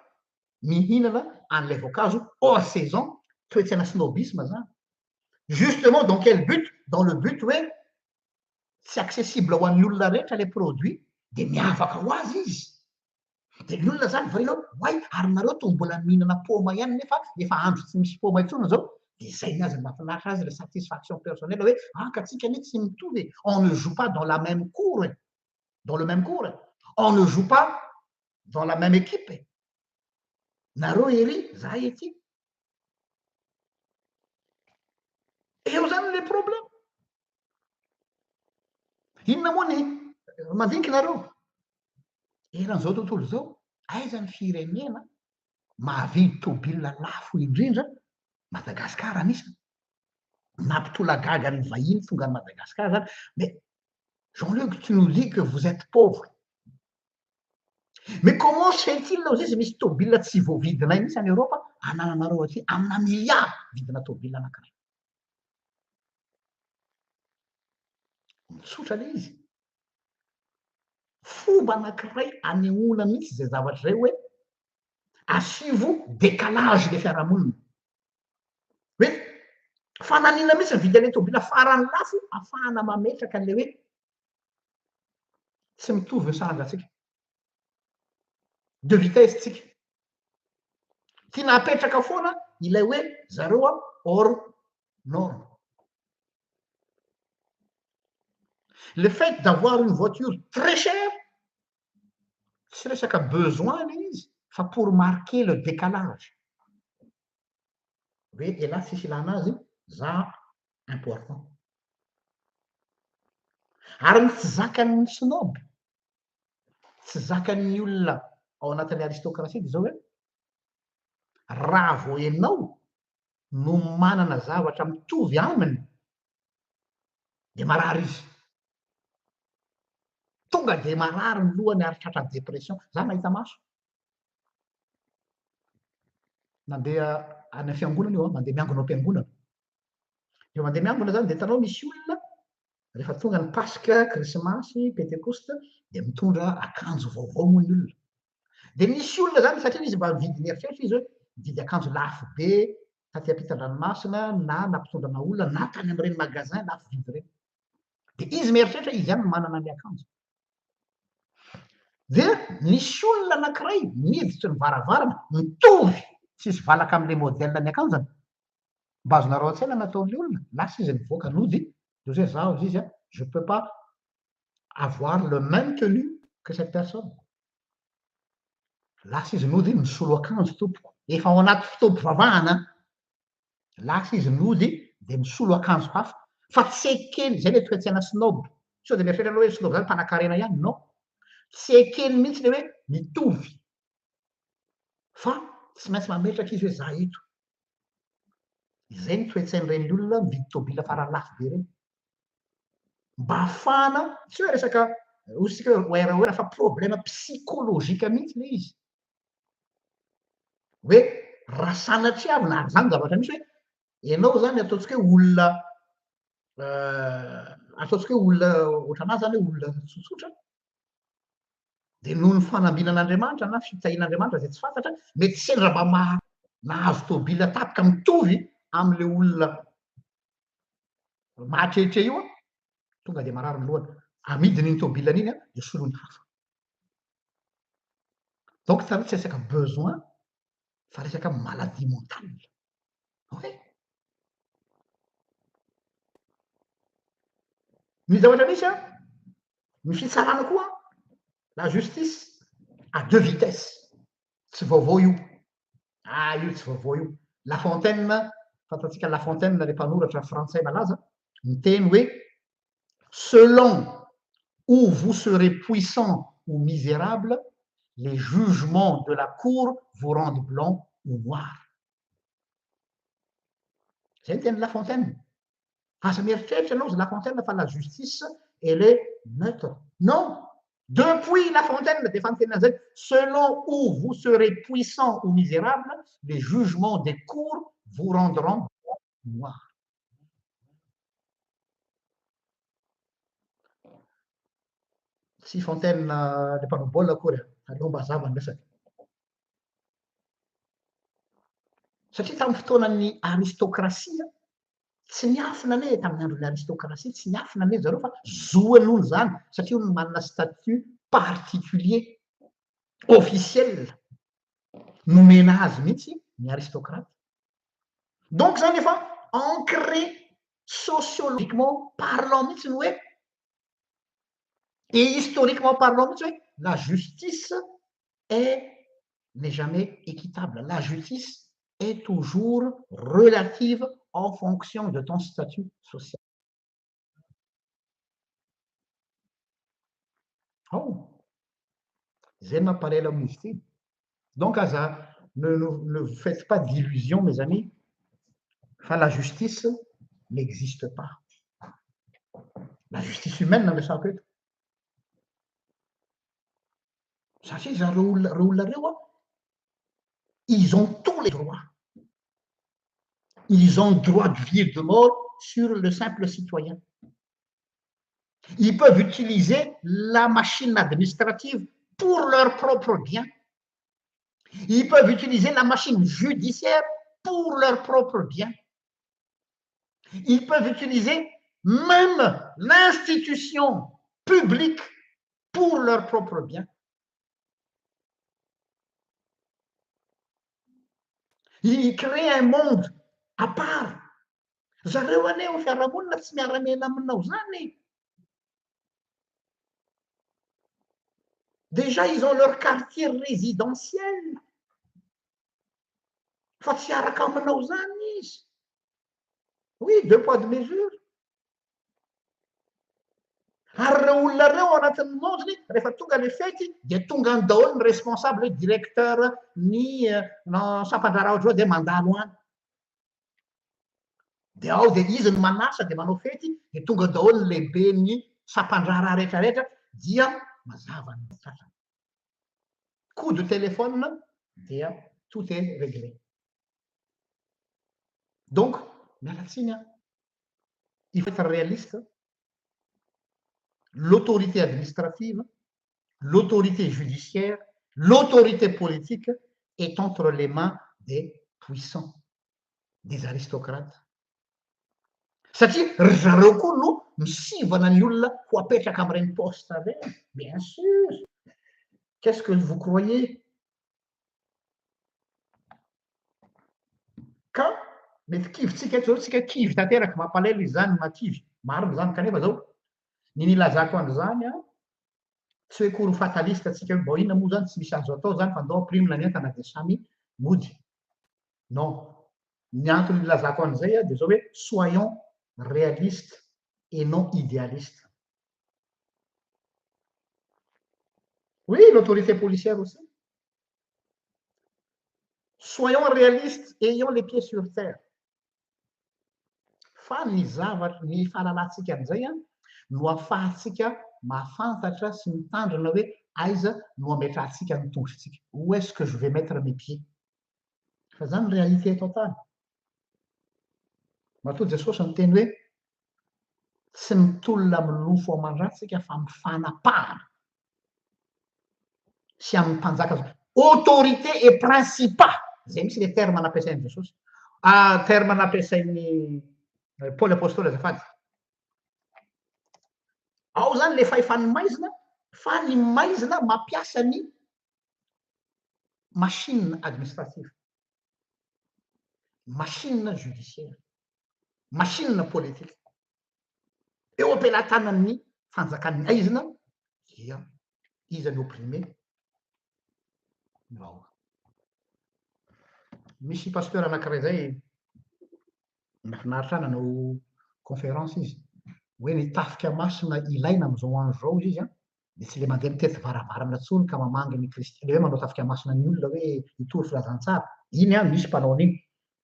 mihinana an'ilay voankazo hors saison, toe-tsaina snobisme zany. Justement dans quel but? Dans le but hoe tsy accessible ho an'ny olona rehetra ilay produit dia miavaka ho azy izy. Dia ny olona zany variana hoe oay ary nareo toa mbola mihinana paoma ihany nefa efa andro tsy misy paoma intsony izao. Dia izay ny azy no mahafinaritra azy, ilay satisfaction personnelle hoe ah ka tsika anie tsy mitovy e, on ne joue pas dans la même cour e, dans le même cour e, on ne joue pas dans la même équipe e. Nareo ery, za ety. Eo zany le problème. Inona moa ny mandinika nareo? Eran'izao tontolo izao, aiza ny firenena mahavidy tobile lafo indrindra? Madagascar anisany. Nampitolagaga ny vahiny tonga any Madagascar zany. Mais Jean-Luc, tu nous dis que vous êtes pauvre. Mais comment se fait-il ozy izy misy tobile tsy voavidinay mihitsy any Europe anananareo aty amina milliard vidina tobile anankiray. Mitsotra ilay izy. Fomba anankiray anehoana mihitsy izay zavatra izay hoe asivo décalage ilay fiarahamonina. Hoe fananina mihitsy ny vidin'ilay tobila farany lafo afahana mametraka an'ilay hoe tsy mitovy ny sarangantsika. De vitesse tsika. Tiana apetraka foana ilay hoe zareo hors norme. Le fait d'avoir une voiture très chère, tsy resaka besoin ilay izy fa pour marquer le décalage. Hoe elah tsisy ilana azy, za important. Ary ny tsy zakan'ny snob, tsy zakan'ny olona ao anatin'ny aristocratie dia izao hoe, raha vao ianao no manana zavatra mitovy aminy dia marary izy. Tonga dia marary ny lohany ary tratran'ny dépression. Za nahita maso. Nandeha any amin'ny fiangonana io, mandeha miangona ao am-piangonana. Rehefa mandeha miangona zany dia hitanao misy olona rehefa tonga ny Paska, Krismasy, Pentekosta dia mitondra akanjo vaovao moa ny olona. Dia nisy olona zany satria izy mba mividy nieritreritra izy hoe mividy akanjo lafo be taty ampitan-dranomasina na nampitondrana olona na tany amin'ireny magasin lafo vidy ireny. Dia izy mieritreritra izy ihany no manana ny akanjo. Dia nisy olona anankiray niditra ny varavarana mitovy tsisy valaka amin'ilay modèle ny akanjony. Mba azonareo an-tsaina nataon'ilay olona, lasa izy nivoaka nody, dia hoy izy zaho izy je peux pas avoir le même tenue que cette personne. Lasa izy nody nisolo akanjo tompoko. Efa ao anaty fotoam-pivavahana. Lasa izy nody dia misolo akanjo hafa. Fa tsy ekeny, izay ilay toe-tsaina snob. Sao dia mieritreritra ianao hoe snob izany mpanankarena ihany, non. Tsy ekeny mihitsy ilay hoe mitovy. Fa tsy maintsy mametraka izy hoe za eto. Izay ny toe-tsain'ireny olona mividy tôbila farany lafo be ireny. Mba ahafahana, tsy hoe resaka hoy isika hoe RER fa problème psychologique mihitsy ilay izy. Hoe raha sanatriavina, ary izany zavatra misy hoe ianao izany ataontsika hoe olona ataontsika hoe olona ohatran'ahy izany hoe olona tsotsotra, dia noho ny fanambinan'Andriamanitra na fitahian'Andriamanitra izay tsy fantatra, mety sendra mba maha nahazo tôbila tapaka mitovy amin'ilay olona mahatrehitre io, tonga dia marary ny lohany. Amidiny iny tôbilany iny dia soloiny hafa. Donc tsy resaka besoin fa resaka maladie mentale. Ok? Ny zavatra misy an, ny fitsarana koa, la justice à deux vitesses. Tsy vaovao io. Ah, io tsy vaovao io. La Fontaine, fantatsika La Fontaine le mpanoratra frantsay malaza, miteny hoe selon où vous serez puissant ou misérable, les jugements de la cour vous rendent blanc ou noir. Zay ny tenin'i La Fontaine. Aza mieritreritra ianao ry La Fontaine fa la justice elle est neutre. Non! Depuis La Fontaine dia efa niteny an'izay, selon où vous serez puissant ou misérable, les jugements des cours vous rendront blanc ou noir. Tsy Fontaine le mpanao baolina akory a! Aleo mba hazava ny resaka. Satria tamin'ny fotoanan'ny aristokrasia, tsy niafina anie tamin'ny andron'ny aristokrasia, tsy niafina anie zareo fa zoany hono izany, satria hono manana statut particulier, officiel, nomena azy mihitsy ny aristocrate. Donc zany efa ancré sociologiquement parlant mihitsy ny hoe, et historiquement parlant mihitsy hoe la justice est n'est jamais équitable, la justice est toujours relative en fonction de ton statut social. Ao. Izay no mampalahelo amin'izy ity. Donc aza ne ne vous faites pas d'illusions mes amis fa la justice n'existe pas. La justice humaine no resahako eto. Satria zareo olona reo olona reo an, ils ont tous les droits. Ils ont droit de vie et de mort sur le simple citoyen. Ils peuvent utiliser la machine administrative pour leur propre bien. Ils peuvent utiliser la machine judiciaire pour leur propre bien. Ils peuvent utiliser même l'institution publique pour leur propre bien. Ils créent un monde à part. Zareo anie ao fiarahamonina tsy miara-miaina aminao zany e. Déjà ils ont leur quartier résidentiel. Fa tsy hiaraka aminao zany izy. Oui, deux poids deux mesures. Ary ireo olona ireo ao anatin'ny monde-ny, rehefa tonga le fety dia tonga any daholo ny responsable, hoe directeur ny sampan-draharaha ohatr'izao dia mandalo any. Dia ao dia izy no manasa dia manao fety dia tonga daholo ny lehiben'ny sampan-draharaha rehetra rehetra dia mazava ny tratrany. Coup de téléphone dia tout est réglé. Donc miala tsiny an, il faut être réaliste, l'autorité administrative, l'autorité judiciaire, l'autorité politique est entre les mains des puissants, des aristocrates. Satria ry zareo koa no misivana ny olona ho apetraka amin'ireny poste ireny, bien sûr, qu'est-ce que vous croyez? Ka mety kivy tsika eto zao, tsika kivy tanteraka, mampalahelo izy zany, mahakivy, marina zany, kanefa zao ny nilazako an'izany an, tsy hoe kory fataliste tsika hoe bon inona moa zany tsy misy azo atao zany fa ndao ampirimina ny entana dia samy mody, non. Ny antony nilazako an'izay dia izao hoe soyons réalistes et non idéalistes. Oui, l'autorité policière aussi. Soyons réalistes, ayons les pieds sur terre. Fa ny zavatra, ny fahalalantsika an'izay no ahafahantsika mahafantatra sy mitandrina hoe aiza no ametrahantsika ny tongotritsika. Où est-ce que je vais mettre mes pieds? Fa zany ny réalité eto an-tany. Matoa Jesosy niteny hoe tsy mitolona amin'ny nofo aman-dra tsika fa amin'ny fanapahana sy amin'ny mpanjaka autorité et principat. Zay mihitsy le terme nampiasain'i Jesosy. Ah, terme nampiasain'i Paoly Apostoly azafady. Ao zany le fahefan'ny maizina fa ny maizina mampiasa ny machine administrative, machine judiciaire, machine politique. Eo am-pelatanan'ny fanjakan'ny aizina dia iza ny opprimé? Ny vahoaka. Misy pasteur anankiray zay nahafinaritra ahy nanao conférence izy hoe ny tafika masina ilaina amin'izao andro izao izy an, dia tsy le mandeha mitety varavarana intsony ka mamangy ny Kristy, le hoe manao tafika masina ny olona hoe hitory filazantsara, iny an misy mpanao an'iny.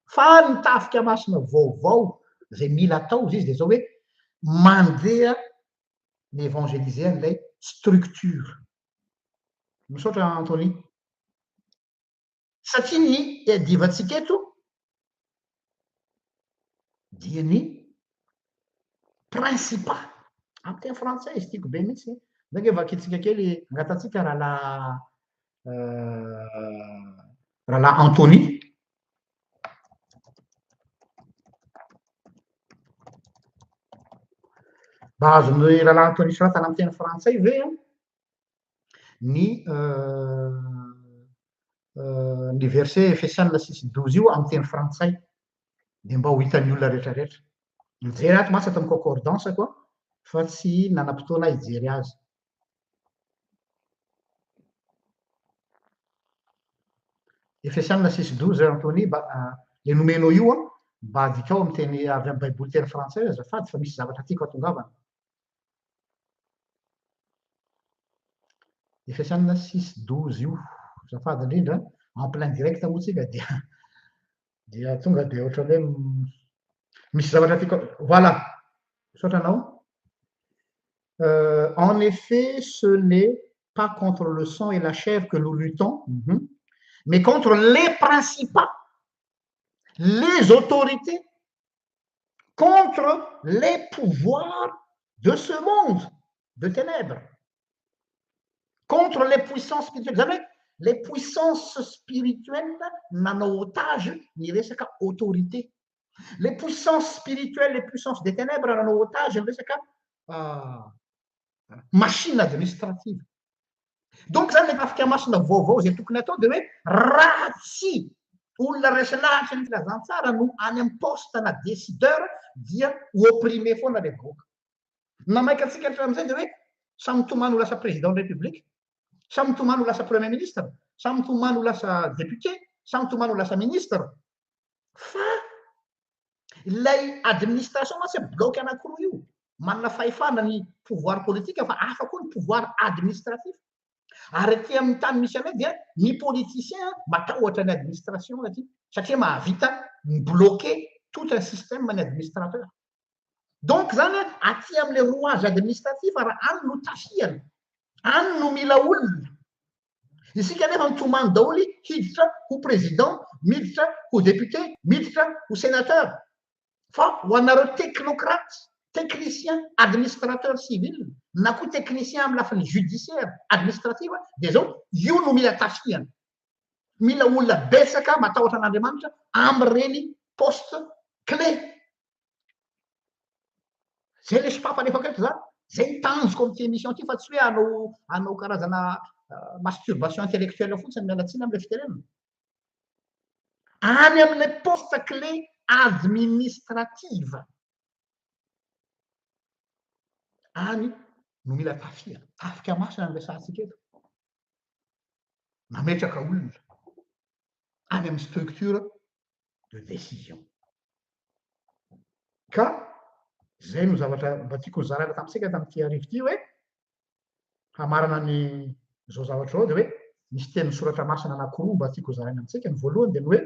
Fa ny tafika masina vaovao izay mila atao izy dia izao hoe mandeha mi-évangéliser an'ilay structure. Misaotra Anthony. Satria ny iadivantsika eto dia ny principat. Amin'ny teny frantsay izy tiako be mihitsy. Zay nge vakintsika kely, angatantsika rahalahy rahalahy Anthony. Mba azon'ny rahalahy Anthony soratana amin'ny teny frantsay ve an? Ny ny verset Efesiana 6:12 io amin'ny teny frantsay dia mba ho hitan'ny olona rehetrarehetra. Mijery ato mantsy ato amin'ny concordance koa fa tsy nanam-potoana hijery azy. Efesiana 6:12 Anthony mba le nomenao io an mba adikao amin'ny teny avy amin'ny baiboly teny frantsay azafady fa misy zavatra tiako hatongavana. Efesiana 6:12 io azafady indrindra en plein direct moa tsika dia dia tonga dia ohatran'ny hoe misy zavatra tiako voilà misaotra anao. En effet, ce n'est pas contre le sang et la chair que nous luttons, mais contre les principats, les autorités, contre les pouvoirs de ce monde de ténèbres, contre les puissances spirituelles. Zany hoe les puissances spirituelles nanao otage ny resaka autorité. Les puissances spirituelles, les puissances des ténèbres nanao otage ny resaka machine administrative. Donc zany le tafika masina vaovao izay tokony atao dia hoe raha tsy olona resy lahatra ny filazantsara no any amin'ny poste na décideur dia ho opprimé foana le vahoaka. Na maika antsika hatramin'izay dia hoe samy mitomany ho lasa président de république, samy mitomany ho lasa premier ministre, samy mitomany ho lasa député, samy mitomany ho lasa ministre. Fa ilay administration mantsy bloc anankiroa io, manana fahefana ny pouvoir politique fa hafa koa ny pouvoir administratif. Ary aty amin'ny tany misy anay dia ny politicien matahotra ny administration aty satria mahavita mi-bloquer tout un système ny administrateur. Donc zany aty amin'ilay rouage administratif raha any no tafihana, any no mila olona. Isika nefa mitomany daholo hiditra ho président, miditra ho député, miditra ho sénateur. Fa ho anareo technocrate, technicien, administrateur civil, na koa technicien amin'ny lafiny judiciaire, administrative, dia zao, io no mila tafihana. Mila olona betsaka matahotra an'Andriamanitra amin'ireny poste clé. Zay le sopapa alefako eto zany, zay ny tanjoko amin'ity émission ity fa tsy hoe hanao karazana masturbation intellectuelle fotsiny, miala tsiny amin'ilay fitenenana. Any amin'ilay poste clé administrative any no mila tafihana, tafika masina no resahantsika eto. Mametraka olona any amin'ny structure. de décision. Ka zay no zavatra mba tiako hozaraina tamintsika tamin'ity hariva ity hoe hamarana ny zao zavatra zao dia hoe misy teny soratra masina anankiroa mba tiako hozaraina amintsika. Ny voalohany dia ny hoe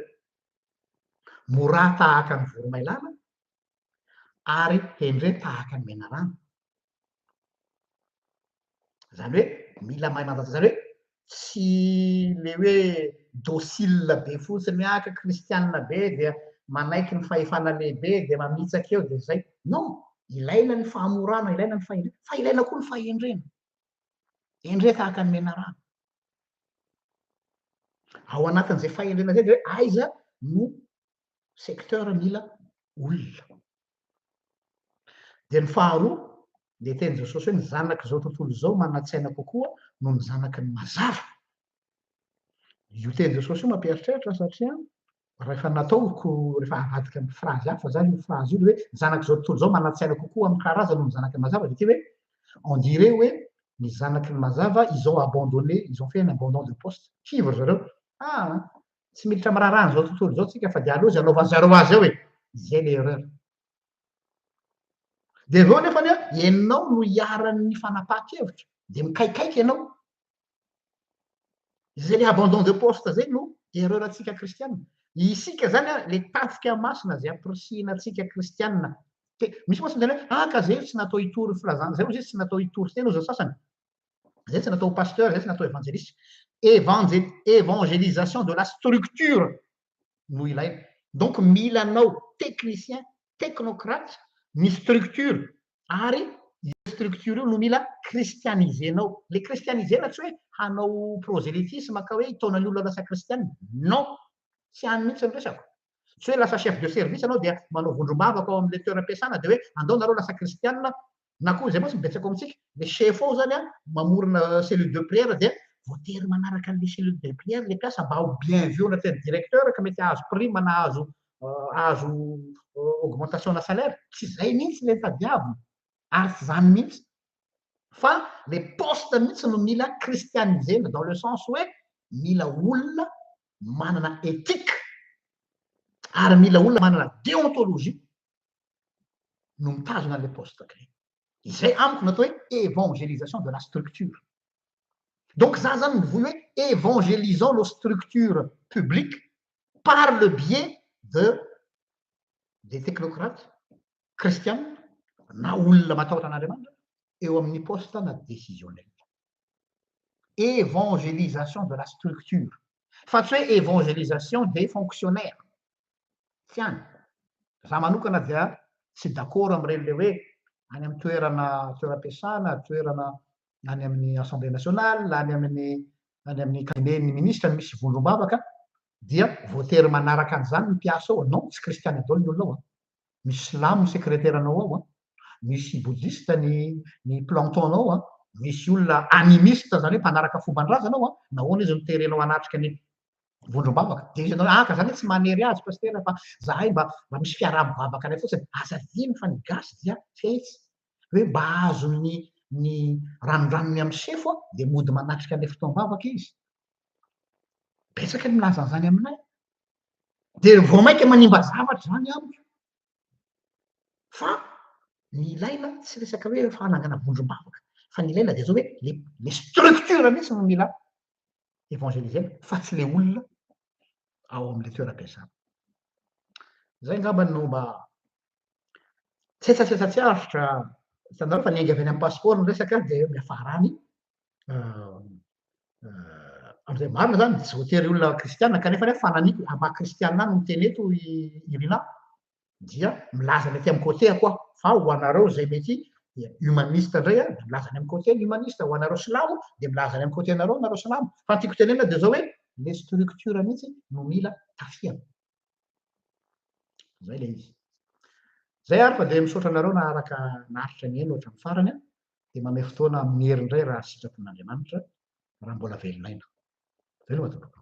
morà tahaka ny voromailala ary hendre tahaka ny menarana. Zany hoe mila mahay mandanja, zany hoe tsy le hoe docile be fotsiny hoe aka kristianina be dia manaiky ny fahefana lehibe dia mamitsaka eo dia zay. Non, ilaina ny fahamorana, ilaina ny fahendrena, fa ilaina koa ny fahendrena. Hendre tahaka ny menarana. Ao anatin'izay fahendrena zay dia hoe aiza no secteur mila olona. Dia ny faharoa, dia teny Jesosy hoe ny zanak'izao tontolo izao manan-tsaina kokoa noho ny zanaky ny mazava. Io teny Jesosy io mampieritreritra satria rehefa nataoko, rehefa avadika amin'ny phrase hafa zany io phrase io, hoe ny zanak'izao tontolo izao manan-tsaina kokoa amin'ny karazany noho ny zanaky ny mazava, dia ity hoe on dirait hoe ny zanaky ny mazava ils ont abandonné, ils ont fait un abandon de poste. Kivy ry zareo. Ah, tsy miditra amin'ny raharahan'izao tontolo izao tsika fa dia aleo izay anaovan'ny zareo azy eo e. Izay le erreur. Dia avy eo nefany an, ianao no iharan'ny fanapahan-kevitra, dia mikaikaika ianao. Izay le abandon de poste zay no erreur antsika kristiana. Isika zany an, le tafika masina zay ampirisihina antsika kristiana. Misy mantsy miteny hoe, ah ka zay tsy natao hitory filazana, zay hozy izy tsy natao hitory teny hozy ny sasany. Zay tsy natao ho pasteur, zay tsy natao evangeliste. Evangel, évangélisation de la structure no ilaina. Donc mila anao technicien, technocrate ny structure ary io structure io no mila christianiser-nao. Le christianiser-na tsy hoe hanao prosélytisme ka hoe hitaona ny olona lasa kristiana. Non! Tsy any mihitsy ny resako. Tsy hoe lasa chef de service ianao dia manao vondrom-bavaka ao amin'ilay toeram-piasana dia hoe andao nareo lasa kristiana na koa izay mantsy no betsaka ao amintsika, le chef ao zany an mamorona cellule de prière dia voatery manaraka an'le cellule de prière le mpiasa mba ho bien vu ao anatin'ny directeur ka mety hahazo prime na hahazo hahazo augmentation na salaire. Tsy izay mihitsy le tadiavina ary tsy izany mihitsy fa le poste mihitsy no mila christianisena dans le sens hoe mila olona manana éthique ary mila olona manana déontologie no mitazona an'ilay poste clé. Izay amiko no atao hoe évangélisation de la structure. Donc za zany mivoy hoe évangélisons nos structures publiques par le biais de des technocrates kristiana na olona matahotra an'Andriamanitra eo amin'ny poste na décisionnel. Évangélisation de la structure fa tsy hoe évangélisation des fonctionnaires. Tsy any. Za manokana dia tsy d'accord amin'ireny le hoe any amin'ny toerana toeram-piasana, toerana any amin'ny assemblée nationale, any amin'ny any amin'ny cabinet ny ministre misy vondrom-bavaka dia voatery manaraka an'izany ny mpiasa ao. Non, tsy kristiana daholo ny olona ao an. Misy silamo ny secrétaire-nao ao an. Misy bouddhiste ny ny planton-nao an. Misy olona animiste zany hoe mpanaraka fomban-drazana ao an. Nahoana izy no terenao hanatrika ny vondrom-bavaka? Dia izy anao hoe ah ka zany hoe tsy manery azy pasitera fa zahay mba mba misy fiaraha-mivavaka anay fotsiny. Aza adino fa ny gasy dia fetsy. Hoe mba azony ny ranondranony amin'ny sefo an, dia mody manatrika an'ilay fotoam-bavaka izy. Betsaka ny milaza an'izany aminay. Dia vao mainka manimba zavatra izany amiko. Fa ny ilaina tsy resaka hoe fanangana vondrom-bavaka, fa ny ilaina dia zao hoe le le structure mihitsy no mila évangéliser-na fa tsy le olona ao amin'le toeram-piasana. Zay angamba no mba tsetsatsetsa tsy aritra, hitanareo fa niainga avy any amin'ny passeport ny resaka dia miafara any amin'izay marina zany tsy voatery olona kristiana kanefa ny fananiko maha kristiana ahy no miteny eto i Irina dia milaza ny aty amin'ny côté ako aho fa ho anareo izay mety humaniste indray a dia milaza ny amin'ny côté ny humaniste, ho anareo silamo dia milaza ny amin'ny côté anareo nareo silamo, fa ny tiako tenenina dia zao hoe le structure mihitsy no mila tafihana. Zay le izy. Zay ary fa dia misaotra anareo naharaka naharitra nihaino hatramin'ny farany a, dia manome fotoana amin'ny hery indray raha sitrapon'Andriamanitra raha mbola velon'aina. Veloma tompoko.